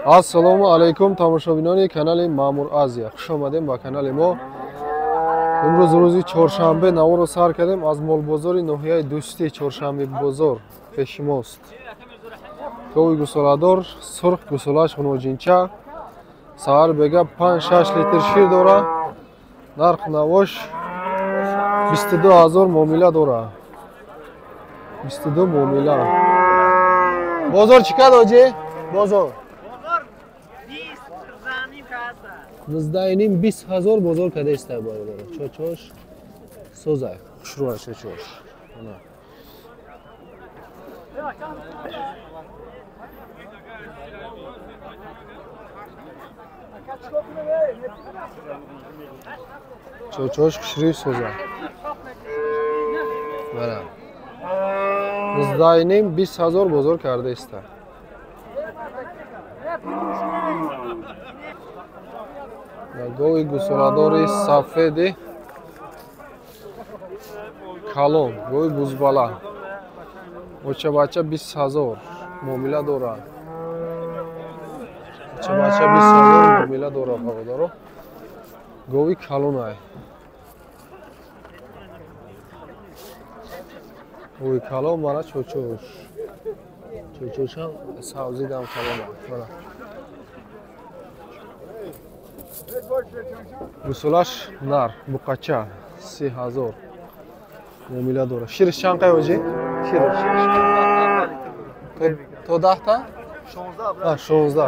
Ассалому алайкум тамошобинони канали Маъмур Азия. Хуш омадем ба канали мо. Имрӯз рӯзи чоршанбе наворо сар кардем аз молбозори ноҳияи Дӯстӣ, чоршанбе бозор пеши мост. Гови гусоладор, сурх гусолаш ғуноҷинча, саҳар бега 5-6 литр шир дора. Нарх навош 22 ҳазор муомила дора. 22 муомила. Бозор чӣ кад оҷи? Бозор 19.5 20 ҳазор бозор кадаиста бародаро. Чочош созай, хушрӯа чочош. Ана. Чочош хушрӯи созай. Мана. 19.5 20 ҳазор бозор кардаиста. Гови гусоладори сафеди калон, гови бузбала. Очабача 20 ҳазор муомила дорад. Очабача 20 ҳазор муомила дорад бародаро. Гови калонай. Гови калон мана чочош. Чочошам савзидам калонай. Мана. Гусолаш нар, буқача, 30 ҳазор муомила дорад. Шириш чанд қай оҷи? Шириш. То 10 та? 16 та.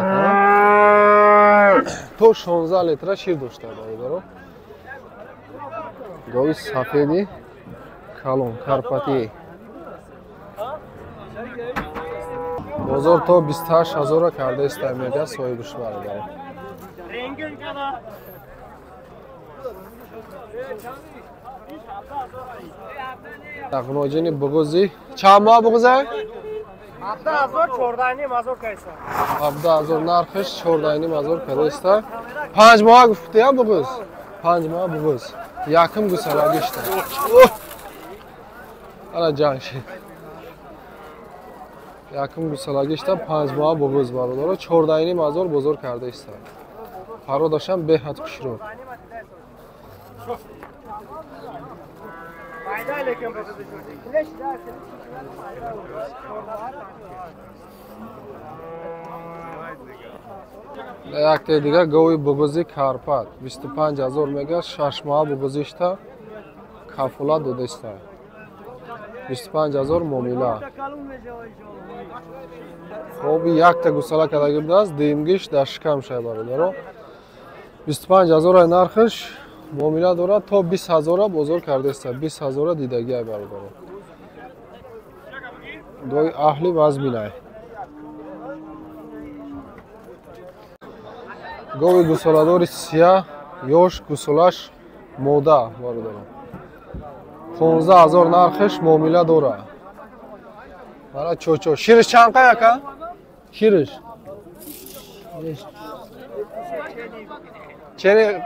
То 16 литра шир дошта бародаро. Гови сафеди калон, карпатӣ. Бозор то 28 ҳазорро кардаиста мега соҳибаш бародаро. Тағноҷини буғузи чанд моҳ буғуза? 17 ҳазор 14.5 ҳазор кайса. 17 ҳазор нархиш 14.5 ҳазор кадаиста. 5 моҳ гуфтия буғуз? 5 моҳ буғуз. Якум гусалагишта. Ана ҷанг шид. Якум гусалагишта 5 моҳ буғуз бародаро 14.5 ҳазор бозор кардаиста. Пародашам беҳад хушрӯ. Якте дига гови буғузи карпат 25 ҳазор мега, 6 моҳ буғузишта кафолат додаиста. 25 ҳазор муомила. Хоб якта гусала кардаги будааст, дуюмгиш дар шикам шай бародаро. 25 ҳазор нархиш муомила дорад, то 20 ҳазора бозор кардаиста. 20 ҳазора дидагиай бародаро. Гови аҳли вазминай. Гови гусоладори сия, ёш, гусолаш мода бародаро. 15 ҳазор нархиш муомила дорад. Мана чочо. Шириш чанд қай ака? Шириш. Чени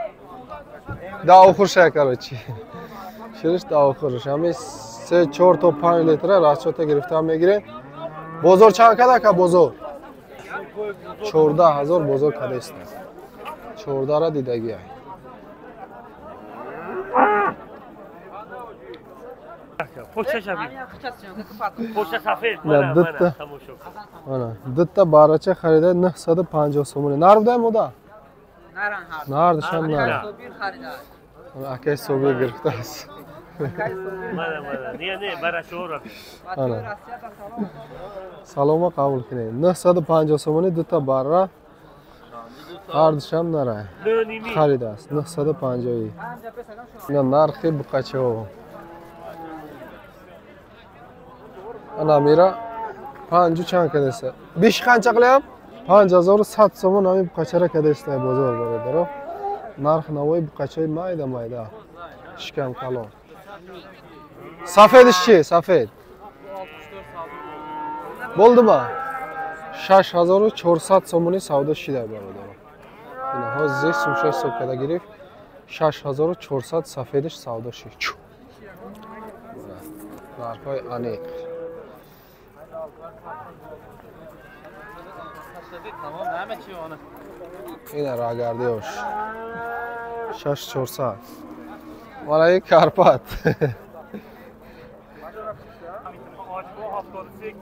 да охурша короче. Шириш да охурш. Ҳами 3 4 то 5 литра расчота гирифта мегирем. Бозор чанд кад ака бозор? 14 ҳазор бозор кадаиста. 14 ра дидагиай. Дитта барача харида 950 сомонӣ. Нар будай мода? Нардишам нар. Акай Собир гирифтааст. Салома қабул кунед. 950 сомонӣ дитта барра ҳардушам нарай харидааст. 950. Ина нархи буқачаҳо. Ана мира 5 чанд кадаиста? 5 қанча қилям? 5100 сомон ҳамин буқачара кадаиста бозор бародаро. Нарх навои буқачаи майда майда. Шикам калон. Сафедиш чи? Сафед. Болдума? 6400 сомони савдо шида бародаро. Ина ҳозир сумша ҳисоб карда гирифт. 6400 сафедиш савдо шид. Нархҳои аниқ. Ина рагардиош. 6400. Валай Карпат.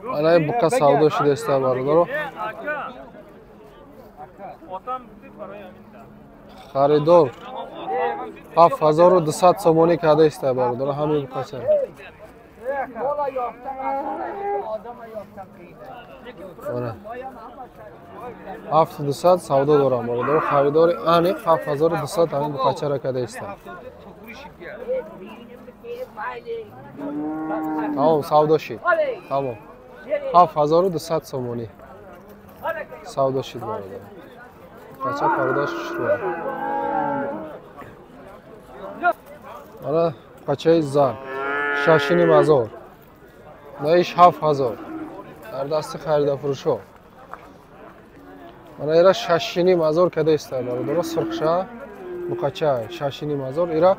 Валай буқа савдо шудааст бародаро. Харидор 7200 сомонӣ кардааст бародаро ҳамин буқача. Ана 7200 савдо дорам бародаро. Харидори аниқ 7200 ҳамин буқачаро кардааст. Тамом савдо шид. Тамом. 7200 сомонӣ савдо шид бародаро. Буқача пародаш хушрӯ. Ана буқачаи зар 6500. Наиш 7000. Дар дасти харидафурӯшо. Ана ира 6500 кардааст бародаро. Сурхша буқача 6500 ира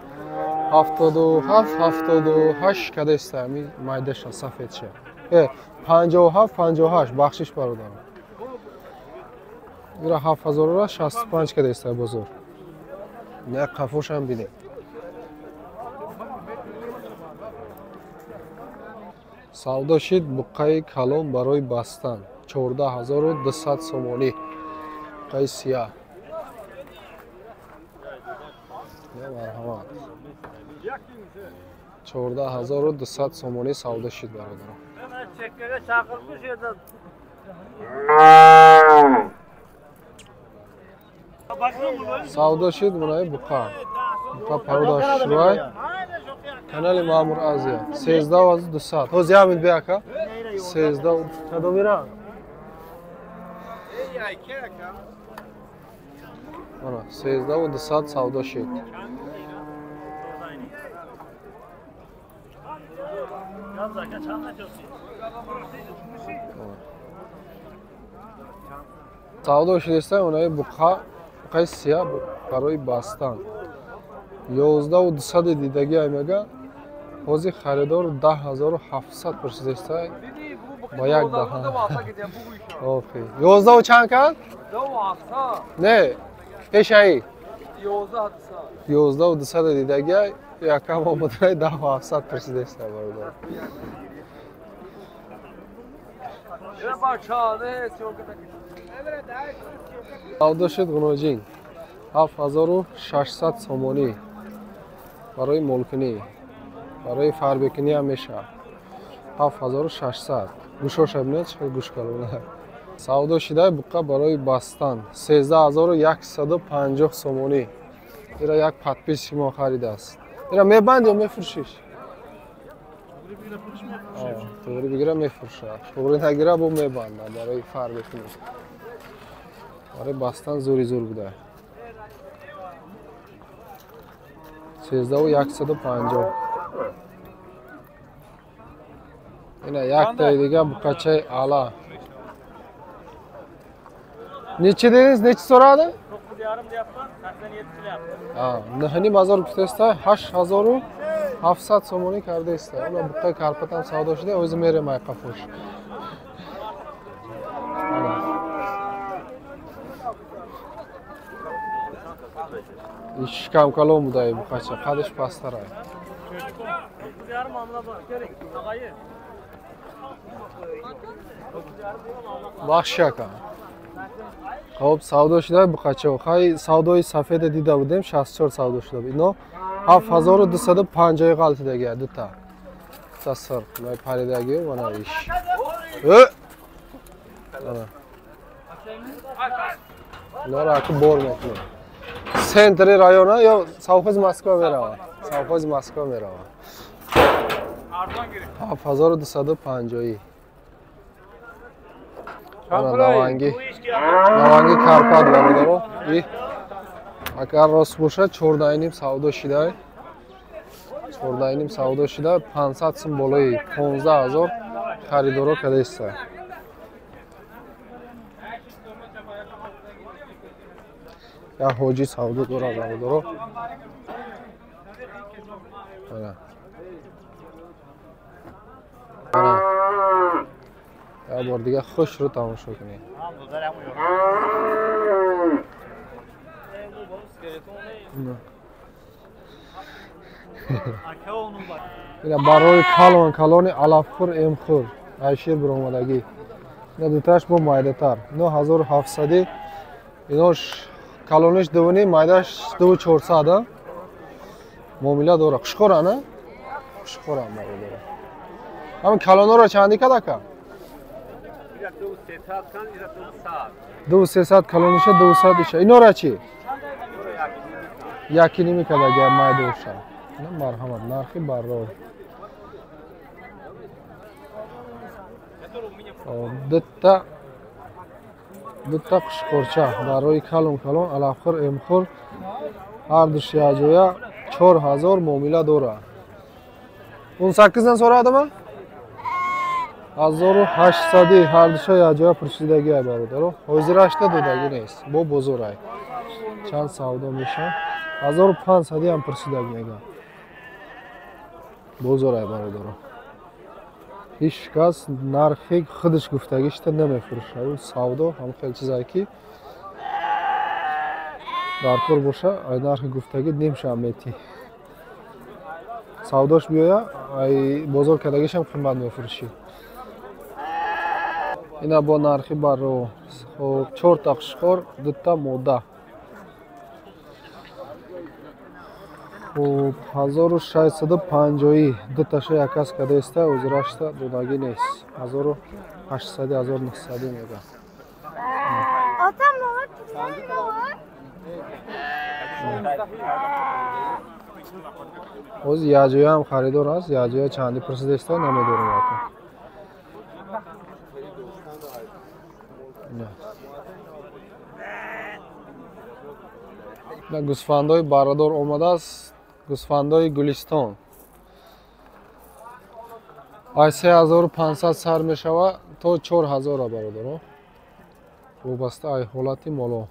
77 78 кардааст ҳамин майдаша сафедша. 57 58 бахшиш бародаро. Ира 7000-ро 65 кардааст бозор. Як қафошам бинед. Савдо шид буқаи калон барои бастан 14200 сомонӣ. Буқаи сиёҳ. Марҳамат. 14200 сомонӣ савдо шид бародаро. Савдо шид бунаи буқа. Буқа пародаш шувай. Канали Маъмур Азия 13200. Ҳоз як минут бия ака. 13 кадом ира? Ана 13200 савдо шид. Савдо шидеста онаи буқа, буқаи сиёҳ барои бастан. 11200 дидаги аймага. Ҳозир харидор 10700 пурсидааст ба як даҳан. Охи. 11 чанд кард? 1700. Не, пешаи. 11200. 11200 дидаги якам омадай 10700 пурсидааст бародар. Савдо шуд ғуноҷин 7600 сомонӣ барои молкунӣ. Барои фарбекунӣ ҳам мешавад. 7600. Гӯшоша бинед чӣ қадр гӯш калона. Савдо шидаи буқа барои бастан 13150 сомонӣ. Ира як подписчик мо харидааст. Ира мебанд ё мефурӯшиш? Туғри бигира мефурӯшад. Туғри нагира бо мебандад барои фарбекунӣ. Барои бастан зӯри зӯр буда. 13150. Ина яктаи дига буқачаи ала. Нечи дедиз? Нечи so'radi? 9,5 deyapman, 87 qilyapti. Ha, 9,5 гуфтаста, 8700 сомонӣ кардаиста. Уна буқаи карпат ҳам савдо шуда, o'zi меремай қафош. Иш кам калон буда буқача, қадаш пасттар. 9,5 muomala bor. Keling, tog'ayi. Бахши ака. Хоб савдо шуда буқача. Хай савдои сафеда дида будем, 64 савдо шуда. Ино 7250 ғалтидаги дута. Дута сир, май паридаги вана иш. Ана. Инора ака бор мекунем. Центри района ё совхози Москва мерава. Совхози Москва мерава. 7250. Ана наванги. Наванги Карпат бародаро. И агар рост бошад 14,5 савдо шида. 14,5 савдо шида, 500 сум болои 15000 харидоро кардааст. Я ҳоҷи савдо дорад бародаро. Ана. Ана. Як бор дига хушрӯ тамошо кунед. Ина барои калон калони алафхӯр эмхӯр айшир биромадагӣ. Ина дуташ бо майдатар. 9700. Инош калониш 2.5, майдаш 2.400. Муомила дора. Хушхӯра на? Хушхӯра бародаро. Ҳамин калонҳоро чандӣ кад ака? 2300 калониша, 200 иша. Инора чӣ? 1.5 кад агар майдоша. Ина марҳамат, нархи баррой. Дутта қушқурча барои калон калон алафхӯр эмхӯр ҳар душ якҷоя 4000 муомила дорад. 18 сорадама? 1800 ҳар душа якҷоя пурсидагиай бародаро. Ҳозирашта додагӣ нест, бо бозорай. Чанд савдо мешавад? 1500 ҳам пурсидагӣ мегӯяд. Бозорай бародаро. Ҳеҷ кас нархи худаш гуфтагишта намефурӯшад. Савдо ҳам хел чизае ки дар кор боша, ай нархи гуфтагӣ нимшам метӣ. Савдош биёя, ай бозор кардагишам қимат мефурӯшӣ. Ина бо нархи барро. Хоб, 4 та хушхор, 2 та мода. Хоб, 1650 дуташа якас кадаиста, ӯзирашта додагӣ нест. 1800, 1900 мегӯяд. Ҳозир якҷояам харидор аст, якҷоя чандӣ пурсидаиста намедонам ака. Гӯсфандои барадор омадааст, гӯсфандои Гулистон. Ай 3500 сар мешавад то 4000 бародаро. Вобаста ай ҳолати моло.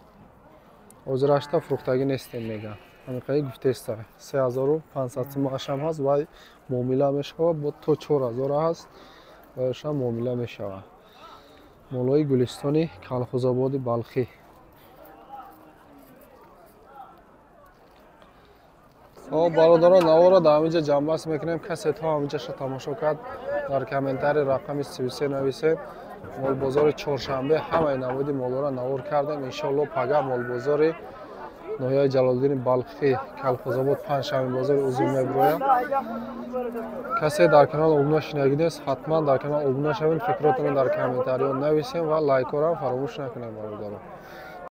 Ҳозирашта фурӯхтагӣ нестем мегӯянд. Ҳамиқаи гуфтеста 3500 сумашам ҳаст вай муомила мешавад, бо то 4000 ҳаст вайшам муомила мешавад. Молои Гулистони Калхозободи Балхӣ. Хоб бародарон, наворо дар ҳаминҷа ҷамъбаст мекунем. Касе то ҳаминҷаша тамошо кард, дар комментари рақами 33 нависем. Молбозори чоршанбе ҳамаи намуди молҳоро навор кардем. Иншоалло пага молбозори ноҳияи Ҷалолиддини Балхӣ, Калхозобод, панҷшанбе бозори узун мебирояд. Касе дар канал обуна шинагӣ нест, ҳатман дар канал обуна шавед, фикротонро дар комментариҳо нависем ва лайкҳоро фаромӯш накунем бародарон.